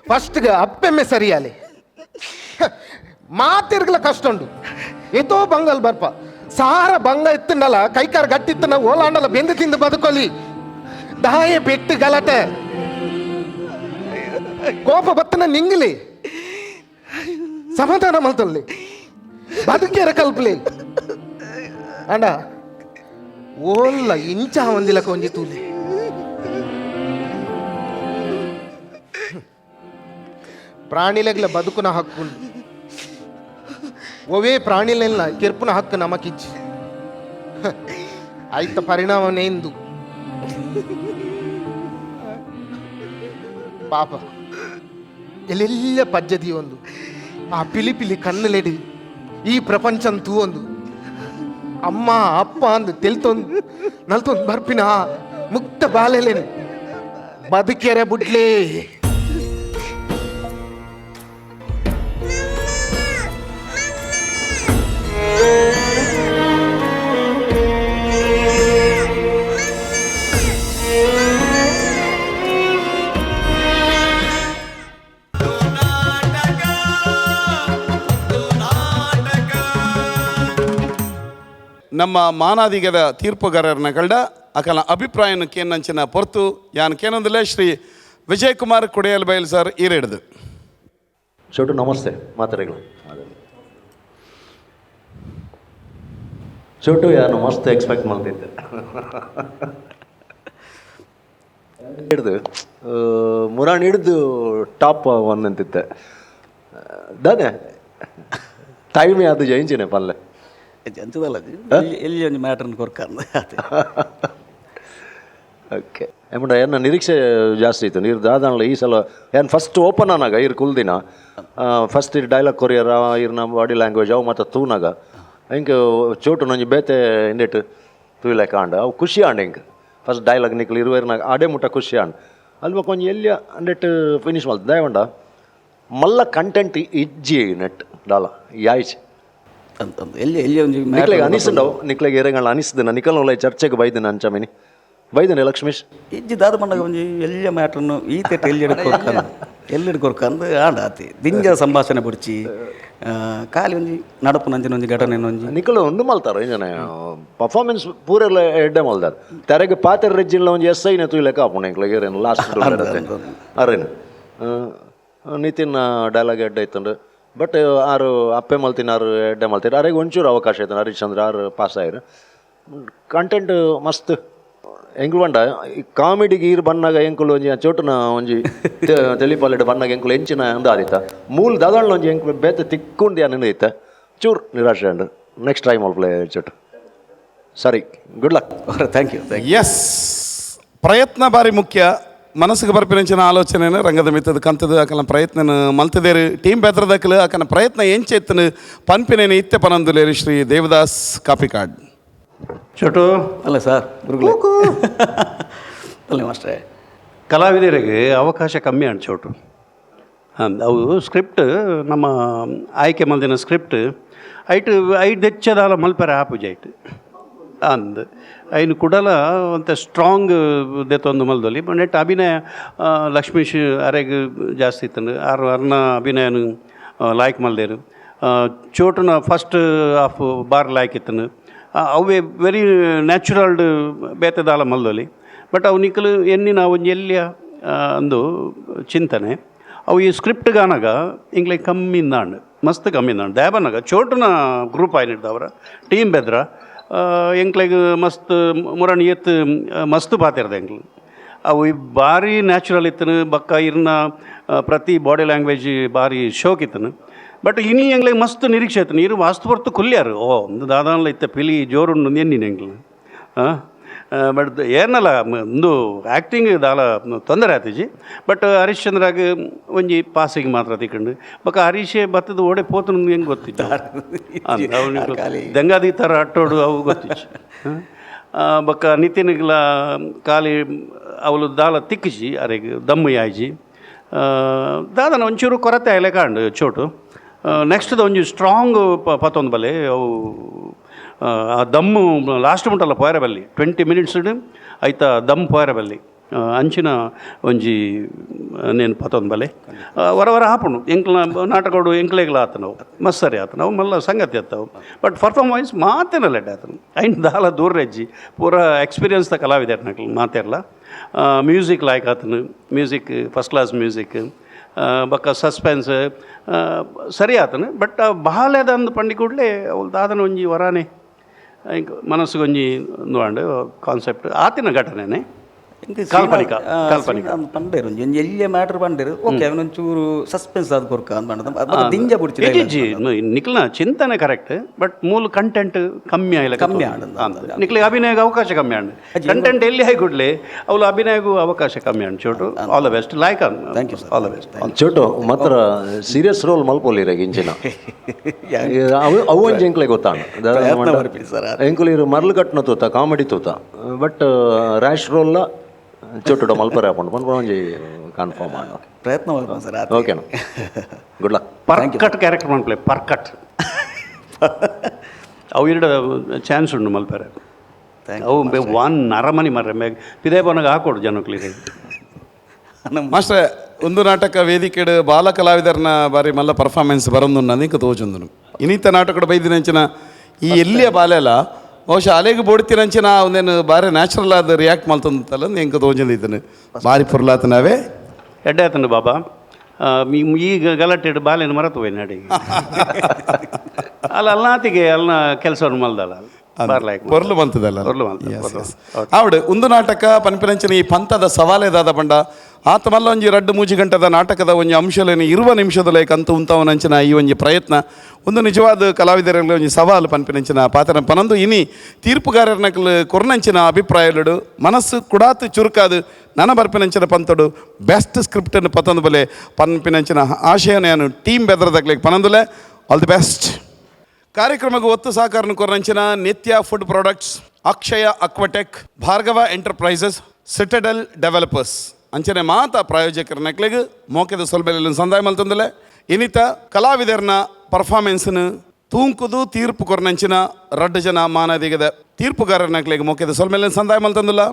ಫಸ್ಟ್ಗೆ ಅಪ್ಪೆಮ್ಮೆ ಸರಿಯಾಲೆ ಮಾತಿರ್ಗಲ ಕಷ್ಟ ಉಂಡು. ಏತೋ ಬಂಗಲ್ ಬರ್ಪ ಸಾರ ಬಂಗ ಎತ್ತಂಡಲ ಕೈಕಾರ ಗಟ್ಟಿತ್ತನ ಓಲಾಂಡಲ ಬೆಂದು ತಿಂದು ಬದುಕೊಲಿ ದಾಯ ಪೆಟ್ಟು ಗಲಾಟೆ ಕೋಪ ಬತ್ತನ ನಿಂಗಲಿ ಸಮಾಧಾನ ಮಲ್ತಲ್ಲಿ ಬದುಕೇರ ಕಲ್ಪಲಿ ಅಂಡ ಓಲ್ಲ ಇಂಚ ಒಂದಿಲಕ ಒಂಜಿ ತೂಲಿ. ಪ್ರಾಣಿಲೆಗ್ಲ ಬದುಕುನ ಹಕ್ಕು ಒವೇ ಪ್ರಾಣಿಲೆಲ್ಲ ಕೆರ್ಪುನ ಹಕ್ಕು ನಮಕಿಜ್ಜಿ. ಆಯ್ತ ಪರಿಣಾಮನೇಂದು ಪಾಪ ಎಲ್ಲೆಲ್ಲ ಪಜ್ಜದಿ ಒಂದು ಆ ಪಿಲಿ ಪಿಲಿ ಕಣ್ಣುಲೆಡಿ ಈ ಪ್ರಪಂಚನ್ ತೂವೊಂದು ಅಮ್ಮ ಅಪ್ಪ ಅಂದು ತೆಲ್ತೊಂದು ನಲ್ತೊಂದು ಬರ್ಪಿನ ಮುಕ್ತ ಬಾಲೆಲೇನು ಬದುಕೆರೆ ಬುಡ್ಲೇ. ನಮ್ಮ ಮಾನಾದಿಗದ ತೀರ್ಪುಗಾರರನ್ನ ಕಳ್ಡ ಅಕಲ ಅಭಿಪ್ರಾಯನ ಕೇನಂಚಿನ ಪೊರ್ತು ಯಾನ್ ಕೇನೊಂದಲೇ ಶ್ರೀ ವಿಜಯ್ ಕುಮಾರ್ ಕುಡಿಯಲ್ ಬೈಲ್ ಸರ್ ಈರೇಡ್ದು. ಚೋಟು ನಮಸ್ತೆ ಮಾತಾಡಿಗಳು. ಚೋಟು ಯಾನು ಮಸ್ತ್ ಎಕ್ಸ್ಪೆಕ್ಟ್ ಮಾಡ್ತಿದ್ದೆ ಹಿಡ್ದು ಮುರಾಣ್ ಹಿಡ್ದು ಟಾಪ್ ಒನ್ ಅಂತಿತ್ತೆ ದಾನೆ ಟೈಮೇ ಅದು ಜయింಚಿನೆ ಪಲ್ಲೆ ಎಂತದಲ್ಲ ಎಲ್ಲಿ ಒಂಜಿ ಮ್ಯಾಟ್ರನ್ ಕೊರ್ಕಂದು. ಓಕೆ ಏಮಂಡ ಏನ ನಿರೀಕ್ಷೆ ಜಾಸ್ತಿ ಇತ್ತು ನೀರು ದಾದಾಣಲ ಈ ಸಲ. ಏನು ಫಸ್ಟ್ ಓಪನ್ ಆನಾಗ ಇರ್ ಕುಲ್ದಿನ ಫಸ್ಟ್ ಇರ್ ಡೈಲಾಗ್ ಕೊರಿಯರ್ ಇರ್ನ ಬಾಡಿ ಲ್ಯಾಂಗ್ವೇಜ್ ಅವು ಮತ್ತು ತೂನಾಗ ಹಿಂಗೆ ಚೋಟು ನಂಜಿ ಬೇತೆ ಇಂಡೆಟ್ ತೂಯಿಲೆಕ್ಕ ಆಂಡ ಅವು ಖುಷಿ ಆಂಡ್ ಹಿಂಗೆ ಫಸ್ಟ್ ಡೈಲಾಗ್ ನಿಕ್ಲು ಇರುವೇರ್ನಾಗ ಆಡೆ ಮುಟ್ಟ ಖುಷಿ ಆಂಡ್ ಅಲ್ಪ ಕೊಂಚ ಎಲ್ಲಿ ಅಂಡೆಟ್ ಫಿನಿಶ್ ಮಲ್ತ ದಯವಂಡ ಮಲ್ಲ ಕಂಟೆಂಟ್ ಇಜ್ಜಿ ನೆಟ್ ಡಾಲ ಯಾಯ್ಚ್ ಅಂತಂದು ಎಲ್ಲಿ ಎಲ್ಲಿ ಒಂಜಿ ನಿಕ್ಲೆಗೆ ಅನಿಸುಂಡವು ನಿಕ್ಲೆಗೆ ಏರೆಗಳ ಅನಿಸ್ದು ನಿಕಲ್ ಚರ್ಚೆಗೆ ಬೈದಿನ ಅಂಚಮಿನಿ ಬೈದನೆ ಲಕ್ಷ್ಮೀಶ್. ಇಜ್ಜಿ ದಾದ ಪಂಡಗ ಒಂಜಿ ಎಲ್ಲಿಯ ಮ್ಯಾಟ್ರನ್ನು ಈ ತೆಟ್ಟು ಎಲ್ಲಿ ಕೊರ್ಕಂದು ಎಲ್ಲಿ ಕೊರ್ಕಂದು ಆಂಡ ಆತಿ ದಿಂಜ ಸಂಭಾಷಣೆ ಬುಡ್ಚಿ ಖಾಲಿ ಒಂಜಿ ನಡಪು ನಂಜಿನ ಒಂಜಿ ಘಟನೆ ಒಂಜಿ ನಿಕಲು ಒಂದು ಮಲ್ತಾರ ಇಂಜನೆ ಪರ್ಫಾರ್ಮೆನ್ಸ್ ಪೂರೆಲ್ಲ ಎಡ್ಡೆ ಮಲ್ದಾರ ತೆರೆಗೆ ಪಾತೆರ ರೆಜ್ಜಿಲ್ಲ ಒಂಜಿ ಎಸ್ ಐನ ತೂಯ್ಲೆಕ್ಕ ಆಪುಂಡು ಎಂಕ್ಲೆಗೆ ಏರೇನು ಲಾಸ್ಟ್ ಅರೇನು ನಿತಿನ್ ಡೈಲಾಗ್ ಎಡ್ಡೆ ಐತಂಡು ಬಟ್ ಆರು ಅಪ್ಪೆ ಮಲ್ತಿನ ಆರು ಎಡ್ಡೆ ಮಲ್ತಿರ ಅರೆಗೆ ಒಂಚೂರು ಅವಕಾಶ ಐತಂಡು ಹರಿಶ್ಚಂದ್ರ ಆರು ಪಾಸ್ ಆಯಿರು ಕಂಟೆಂಟ್ ಮಸ್ತ್ ಎಂಕ್ಲು ಪಂಡ ಈ ಕಾಮಿಡಿಗೆ ಈರು ಬನ್ನಾಗ ಎಂಕುಲು ಒಂಜಿ ಚೋಟುನ ಒಂಜಿ ತೆಲಿಪಾಲೆಡ್ ಬನ್ನಾಗ ಎಂಕುಲು ಎಂಚಿನ ಅಂದ ಆದಿತ್ತ ಮೂಲ ದಾದಾಳ್ನ ಒಂಜಿ ಎಂಕುಲು ಬೇತೆ ತಿಕ್ಕೊಂಡು ಯಾನು ಇತ್ತ ಚೂರು ನಿರಾಶೆ and next try ಮಲ್ಪ್ಲೆ ಚೋಟು. ಸರಿ, good luck. Thank you, thank yes, ಪ್ರಯತ್ನ ಬಾರಿ ಮುಖ್ಯ. ಮನಸ್ಸಿಗೆ ಬರ್ಪಿನಂಚಿನ ಆಲೋಚನೆನ ರಂಗದ ಮಿತ್ತದ ಕಂತದ ಅಕಲ ಪ್ರಯತ್ನ ಮಲ್ತದೇರು ಟೀಮ್ ಬೆದ್ರದಕ್ಕಲು ಅಕನ ಪ್ರಯತ್ನ ಎಂಚೆತ್ತನು ಪನ್ಪಿನೇನು ಇತ್ತೆ ಪನಂದುಲೇರು ಶ್ರೀ ದೇವದಾಸ್ ಕಾಪಿಕಾಡ್. ಚೋಟು ಅಲ್ಲ ಸರ್ ಗುರುಗಳೇ ಅಲ್ಲ ಮಾಸ್ಟ್ರೇ. ಕಲಾವಿದರಿಗೆ ಅವಕಾಶ ಕಮ್ಮಿ ಅಂಡ್ ಚೋಟು. ಅವು ಸ್ಕ್ರಿಪ್ಟ್ ನಮ್ಮ ಆಯ್ಕೆ ಮಲ್ದಿನ ಸ್ಕ್ರಿಪ್ಟ್ ಐಟ್ ಐಟ್ ದೆಚ್ಚದಾಲ ಮಲ್ಪೆರೆ ಆಪುಜ ಐಟ್ ಅಂದ್ ಐನು ಕುಡಲ ಒಂತೆ ಸ್ಟ್ರಾಂಗ್ ದೆತ್ತೊಂದು ಮಲ್ದೊಲಿ ನೆಟ್ ಅಭಿನಯ ಲಕ್ಷ್ಮೀಶ್ ಅರೆಗ್ ಜಾಸ್ತಿ ಇತ್ತಂಡು ಆರು ಅರ್ನ ಅಭಿನಯನು ಲಾಯ್ಕ್ ಮಲ್ದೇರು. ಚೋಟುನ first half bar ಲಾಯ್ಕ್ ಇತ್ತನು ಅವೇ ವೆರಿ ನ್ಯಾಚುರಲ್ಡ್ ಬೇತೆ ದಾಲ ಮಲ್ದೊಲಿ ಬಟ್ ಅವು ನಿಕಲು ಎನ್ನಿನ ಒಂಜಿ ಎಲ್ಲಿಯ ಅಂದು ಚಿಂತನೆ ಅವು ಈ ಸ್ಕ್ರಿಪ್ಟ್ ಗಾನಾಗ ಇಂಗ್ಲೆ ಕಮ್ಮಿಂದಾಂಡ್ ಮಸ್ತ್ ಕಮ್ಮಿಂದಾಂಡ್ ದಾಬನಾಗ ಚೋಟುನ ಗ್ರೂಪ್ ಆಯ್ನಿಡ್ದವರ ಟೀಮ್ ಬೆದ್ರ ಎಂಕ್ಲೆಗ್ ಮಸ್ತ್ ಮುರಣಿ ಎತ್ತು ಮಸ್ತ್ ಪಾತಿರ್ದ ಎಂಕ್ಲು ಅವು ಈ ಭಾರಿ ನ್ಯಾಚುರಲ್ ಇತ್ತನು ಬಕ್ಕ ಇರ್ನ ಪ್ರತಿ ಬಾಡಿ ಲ್ಯಾಂಗ್ವೇಜ್ ಭಾರಿ ಶೋಕ್ ಇತ್ತನು ಬಟ್ ಇನಿ ಎಂಗ್ಲೆಗ್ ಮಸ್ತ್ ನಿರೀಕ್ಷೆ ಇತ್ತು ನೀರು ವಾಸ್ತು ಹೊರ್ತು ಕುಲ್ಯಾರು ಓ ಒಂದು ದಾದಾನ್ಲ ಇತ್ತ ಪಿಲಿ ಜೋರುಂಡು ಎನ್ನಿನ ಎಂಕ್ಲು ಬಟ್ ಏರ್ನಲ್ಲ ಒಂದು ಆ್ಯಕ್ಟಿಂಗ್ ದಾಲ ತೊಂದರೆ ಆತಿಜಿ ಬಟ್ ಹರಿಶ್ಚಂದ್ರಾಗ ಒಂಜಿ ಪಾಸಿಗೆ ಮಾತ್ರ ತಿಕ್ಕಂಡು ಬೊಕ ಹರೀಶೆ ಬತ್ತದ ಓಡೆ ಪೋತು ಹೆಂಗೆ ಗೊತ್ತಿತ್ತು ದೆಂಗಾದಿ ಥರ ಅಟ್ಟೋಡು ಅವು ಗೊತ್ತಿತ್ತು. ಬೊಕ ನಿತಿನ್ಗ್ಲ ಖಾಲಿ ಅವಳು ದಾಲ ತಿಕ್ಕಿಸಿ ಅರೆಗ್ ದಮ್ಮು ಯಾಯ್ಜಿ ದಾದನ ಒಂಚೂರು ಕೊರತೆ ಆಯ್ಲೆ ಕಾಂಡು ಚೋಟು. ನೆಕ್ಸ್ಟ್ ಒಂಜಿ ಸ್ಟ್ರಾಂಗ್ ಪತ್ತೊಂದು ಬಲೆ ಅವು ಆ ದಮ್ಮು ಲಾಸ್ಟ್ ಮುಟ್ಟಲ್ಲ ಪೋಯರ ಬಲ್ಲಿ 20 ಮಿನಿಟ್ಸ್ ಐತ ದಮ್ ಪೋಯರ ಬಲ್ಲಿ ಅಂಚಿನ ಒಂಜಿ ನೇನು ಪತ್ತೊಂದು ಬಲೆ ವರ ವರ ಹಾಪುಂಡು ಎಂಕ್ಲ ನಾಟಕೋಡು ಎಂಕ್ಲೆಗ್ಲ ಆತನವು ಮಸ್ತ್ ಸರಿ ಆತನವು ಮಲ್ಲ ಸಂಗತಿ ಆತವು ಬಟ್ ಪರ್ಫಾರ್ಮೆನ್ಸ್ ಮಾತೇನ ಲೆಡ್ ಆತನು ಐನ್ ದಾಲ ದೂರ ಹೆಜ್ಜಿ ಪೂರ ಎಕ್ಸ್ಪೀರಿಯನ್ಸ್ ದ ಕಲಾವಿದರ್ ನಕ್ಲು ಮಾತೆರ್ಲ ಮ್ಯೂಸಿಕ್ ಲಾಯ್ಕ್ ಆತನು music first class music ಬೊಕ್ಕ ಸಸ್ಪೆನ್ಸ್ ಸರಿ ಆತನು ಬಟ್ ಬಾಲ್ಯದ ಅಂದ್ ಪಂಡಿ ಕೂಡಲೇ ಅವ್ಲು ದಾದನ ಒಂಜಿ ವರಾನೆ ಮನಸ್ಸುಗೊಂಜಿ ಒಂದು ಕಾನ್ಸೆಪ್ಟ್ ಆತಿನ ಘಟನೆನೆ. ಕಾಲ್ಪನಿಕ, ಕಾಲ್ಪನಿಕ. ಪಂಡೇರು ಒಂಜಿ ಎಲ್ಲಿಯ ಮ್ಯಾಟರ್ ಪಂಡೇರು. ಓಕೆ, ಅವನೊಂಚೂರು ಸಸ್ಪೆನ್ಸ್ ಅದು ಕೊರ್ಕ ಅಂತ ಪಂಡ ದಿಂಜ ಬುಡ್ಚಿ. ಇಜ್ಜಿ, ನಿಕ್ಲ್ನ ಚಿಂತನೆ ಕರೆಕ್ಟ್, ಬಟ್ ಮೂಲ ಕಂಟೆಂಟ್ ಕಮ್ಮಿ ಆಯ್ಲ. ಕಮ್ಮಿ ಆಂಡ್. ನಿಕ್ಲೆ ಅಭಿನಯಗೆ ಅವಕಾಶ ಕಮ್ಮಿ ಆಂಡ್. ಕಂಟೆಂಟ್ ಎಲ್ಲಿ ಹೈಗುಡ್ಲೆ ಅವಳು ಅಭಿನಯಗೂ ಅವಕಾಶ ಕಮ್ಮಿ and. Chotu, all the best. Like, thank you sir. All the best. Chotu ಮಾತ್ರ ಸೀರಿಯಸ್ ರೋಲ್ ಮಲ್ಪೊಲಿರ ಇಂಚಿನ ಅವು ಅವು ಒಂಜಿ ಎಂಕ್ಲೆ ಗೊತ್ತಾಂಡ್. ಪ್ರಯತ್ನ ಬರ್ಪಿ ಸರ್. ಎಂಕುಲು ಇರು ಮರ್ಲು ಕಟ್ನ ತೂತ, ಕಾಮಿಡಿ ತೂತ, ಬಟ್ ರ್ಯಾಶ್ ರೋಲ್ಲ ಚೋಟುಡ ಮಲ್ಪರೆ ಆಪುಂಡು ಪನ್ಪುನ ಒಂಜಿ ಕನ್ಫರ್ಮ್ ಆಂಡ್. ಪ್ರಯತ್ನ ಮಾಡ್ಬೋದು ಸರ್. ಓಕೆನಾ, good luck. ಪರ್ಕಟ್ character ಮನ್ಪ್ಲೆ, ಪರ್ಕಟ್. ಅವು ಎರಡು ಚಾನ್ಸ್ ಉಂಡು ಮಲ್ಪರೆ. ಅವು ಒನ್ ಅರಮನೆ ಮರ್ರೆ ಮೇಗ್ ಪಿದೇ ಬನಗ ಹಾಕೊಡು ಜನಕ್ಲಿಗೆ. ಮಾಸ್ಟ್ರೆ, ಒಂದು ನಾಟಕ ವೇದಿಕೆಡ್ ಬಾಲ ಕಲಾವಿದರ್ನ ಬಾರಿ ಮಲ್ಲ ಪರ್ಫಾರ್ಮೆನ್ಸ್ ಬರೊಂದು ನನಗೆ ತೋಜೊಂದುನು. ಇನ್ನಿತ ನಾಟಕಡ್ ಬೈದಿನಂಚಿನ ಈ ಎಲ್ಲಿಯ ಬಾಲೆಲ ಬಹುಶಃ ಅಲೆಗ್ ಬೋಡ್ತಿನಂಚಿನ ಒಂದೇನು ಬಾರಿ ನ್ಯಾಚುರಲ್ ಆದ ರಿಯಾಕ್ಟ್ ಮಲ್ತೊಂದಲ್ಲ, ಎಂಕ ತೋಜೊಂದಿತ್ತನು. ಬಾರಿ ಪೊರ್ಲಾತನವೇ. ಎಡ್ಡೆ ಆತನು ಬಾಬಾ. ಈಗ ಗಲಾಟೆ ಬಾಲೆನ ಮರತು ಹೋಯ್ ನಡಿ ಅಲ್ಲ ಅಲ್ನಾತಿಗೆ ಅಲ್ನ ಕೆಲಸವನ್ನು ಮಲ್ದಲ್ಲ. ಪೊರ್ಲು ಬಂತದಲ್ಲ. ಪೊರ್ಲು ಬಂತದ. ಆವಡು ಒಂದು ನಾಟಕ ಪನ್ಪಿನಂಚಿನ ಈ ಪಂಥದ ಸವಾಲೇದಾದ ಪಂಡ ಆತ ಮಲ್ಲ ಒಂಜಿ ರಡ್ಡು ಮೂಜಿ ಗಂಟೆದ ನಾಟಕದ ಒಂಜಿ ಅಂಶಲೇನು ಇರುವ ನಿಮಿಷದ ಕಂತು ಉಂತವನಂಚಿನ ಈ ಒಂಜಿ ಪ್ರಯತ್ನ ಒಂದು ನಿಜವಾದ ಕಲಾವಿದರಲ್ಲಿ ಒಂಜಿ ಸವಾಲು ಪನ್ಪಿನಂಚಿನ ಪಾತ್ರ ಪನೊಂದು ಇನಿ ತೀರ್ಪುಗಾರನಕಲು ಕೊರ್ನಂಚಿನ ಅಭಿಪ್ರಾಯಲುಡು ಮನಸ್ಸು ಕುಡಾತು ಚುರುಕಾದು ನನ ಬರ್ಪಿನಂಚಿನ ಪಂತಡು ಬೆಸ್ಟ್ ಸ್ಕ್ರಿಪ್ಟನ್ನು ಪತ್ತೊಂದು ಬಲೆ ಪನ್ಪಿನಂಚಿನ ಆಶಯನ ನಾನು ಟೀಮ್ ಬೆದರದಕ್ಲಿಗೆ ಪನೊಂದುಲೆ. All the best. ಕಾರ್ಯಕ್ರಮಕ್ಕೆ ಒತ್ತು ಸಹಕಾರನ ಕೊರಂಚಿನ Nithya food products, Akshaya Aquatech, Bhargava enterprises, Citadel developers ಅಂಚನೆ ಮಾತ ಪ್ರಾಯೋಜಕರ ನೆಕ್ಲೆಗ್ ಮೋಕೆದ ಸೊಲ್ಬೆಲೆನ್ ಸಂದಾಯ ಮಲ್ತೊಂದುಲೆ. ಇನಿತ ಕಲಾವಿದರ್ನ ಪರ್ಫಾರ್ಮೆನ್ಸ್ನ ತೂಂಕುದು ತೀರ್ಪು ಕೊರ್ನಂಚಿನ ರಡ್ಡು ಜನ ಮಾನದಿಗದ ತೀರ್ಪುಗಾರರ ನೆಕ್ಲೆಗ್ ಮೋಕೆದ ಸೊಲ್ಮೆಲೆನ್ ಸಂದಾಯ ಮಲ್ತೊಂದುಲ್ಲ.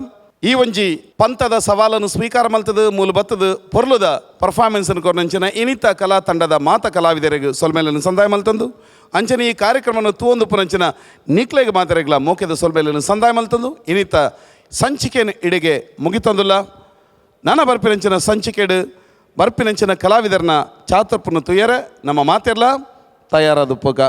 ಈ ಒಂಜಿ ಪಂಥದ ಸವಾಲನ್ನು ಸ್ವೀಕಾರ ಮಲ್ತದು ಮೂಲ ಬತ್ತದು ಪೊರ್ಲುದ ಪರ್ಫಾರ್ಮೆನ್ಸ್ ಕೊರ್ನಂಚಿನ ಇನಿತ ಕಲಾ ತಂಡದ ಮಾತ ಕಲಾವಿದರಿಗೆ ಸೊಲ್ಮೆಲೆನ್ ಸಂದಾಯ ಮಲ್ತೊಂದು ಅಂಚನೆ ಈ ಕಾರ್ಯಕ್ರಮವನ್ನು ತೂವೊಂದು ಪುನಂಚಿನ ನಿಕ್ಲೆಗ್ ಮಾತರೆಗ್ಲ ಮೋಕೆದ ಸೊಲ್ಮೆಲೆನ್ ಸಂದಾಯ ಮಲ್ತೊಂದು ಇನಿತ ಸಂಚಿಕೆಯನ್ನು ಇಡೆಗೆ ಮುಗಿತೊಂದುಲ್ಲ. ನನ್ನ ಬರ್ಪಿನಂಚಿನ ಸಂಚಿಕೆಡು ಬರ್ಪಿನಂಚಿನ ಕಲಾವಿದರನ್ನ ಚಾತುರ್ಪುನ ತುಯರೆ ನಮ್ಮ ಮಾತಿರ್ಲ ತಯಾರಾದ ಪೋಕ.